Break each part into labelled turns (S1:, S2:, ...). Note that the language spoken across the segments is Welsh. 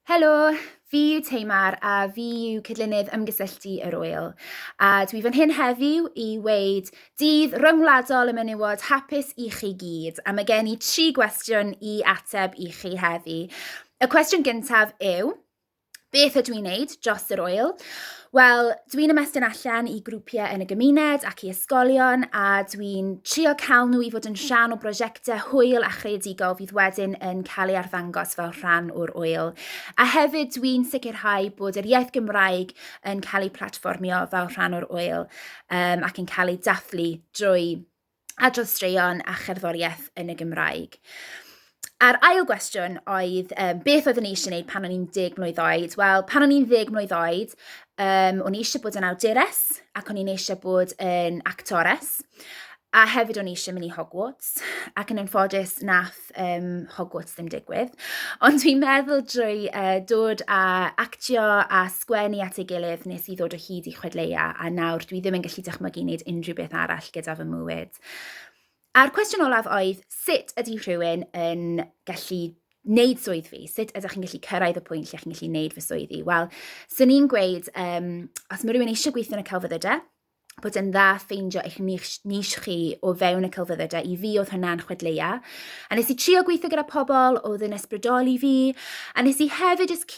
S1: Helo, fi yw Tamar a fi yw cydlynydd ymgysylltu yr Ŵyl. A dwi fan hyn heddiw i weud dydd ryngwladol y menywod hapus i chi gyd. A mae gen i tri gwestiwn i ateb i chi heddi. Y cwestiwn gyntaf yw, Beth ydw i'n neud dros yr ŵyl? Wel, dwi'n ymestyn allan i grwpiau yn y gymuned ac i ysgolion a dwi'n trio cael nhw i fod yn rhan o brosiectau hwyl a chreadigol fydd wedyn yn cael ei arddangos fel rhan o'r ŵyl. A hefyd dwi'n sicrhau bod yr iaith Gymraeg yn cael ei platfformio fel rhan o'r ŵyl um, ac yn cael ei dathlu drwy adrodd straeon a cherddoriaeth yn y Gymraeg. A'r ail gwestiwn oedd, um, beth oeddwn i eisiau gwneud pan o'n i'n 10 mlwydd oed? Wel, pan o'n i'n 10 mlwydd oed, um, o'n i eisiau bod yn awdures ac o'n i'n eisiau bod yn actores. A hefyd o'n i eisiau mynd i Hogwarts, ac yn anffodus nath um, Hogwarts ddim digwydd. Ond dwi'n meddwl drwy uh, dod a actio a sgwennu at ei gilydd nes i ddod o hyd i chwedleia a nawr dwi ddim yn gallu dychmygu wneud unrhyw beth arall gyda fy mywyd. A'r cwestiwn olaf oedd, sut ydy rhywun yn gallu wneud swydd fi? Sut ydych chi'n gallu cyrraedd y pwynt lle chi'n gallu wneud fy swydd i? Wel, sy'n ni'n gweud, um, os mae rhywun eisiau gweithio yn y celfyddydau, bod yn dda ffeindio eich niche, niche chi o fewn y celfyddydau. I fi oedd hwnna'n chwedleia. A nes i trio gweithio gyda pobl oedd yn ysbrydoli fi. A nes i hefyd jyst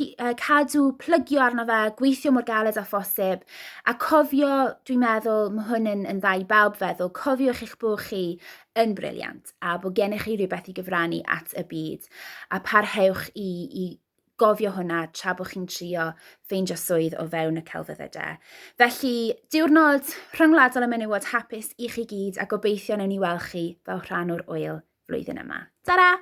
S1: cadw plygio arno fe, gweithio mor galed â phosib. A cofio, dwi'n meddwl, mae hwn yn, yn dda i bawb feddwl, cofiwch eich bod chi yn briliant a bod gennych chi rhywbeth i gyfrannu at y byd. A parhewch i, i gofio hwnna tra bod chi'n trio ffeindio swydd o fewn y celfyddydau. Felly, diwrnod rhyngwladol y menywod hapus i chi gyd a gobeithio newn ni weld chi fel rhan o'r ŵyl flwyddyn yma. Ta-ra!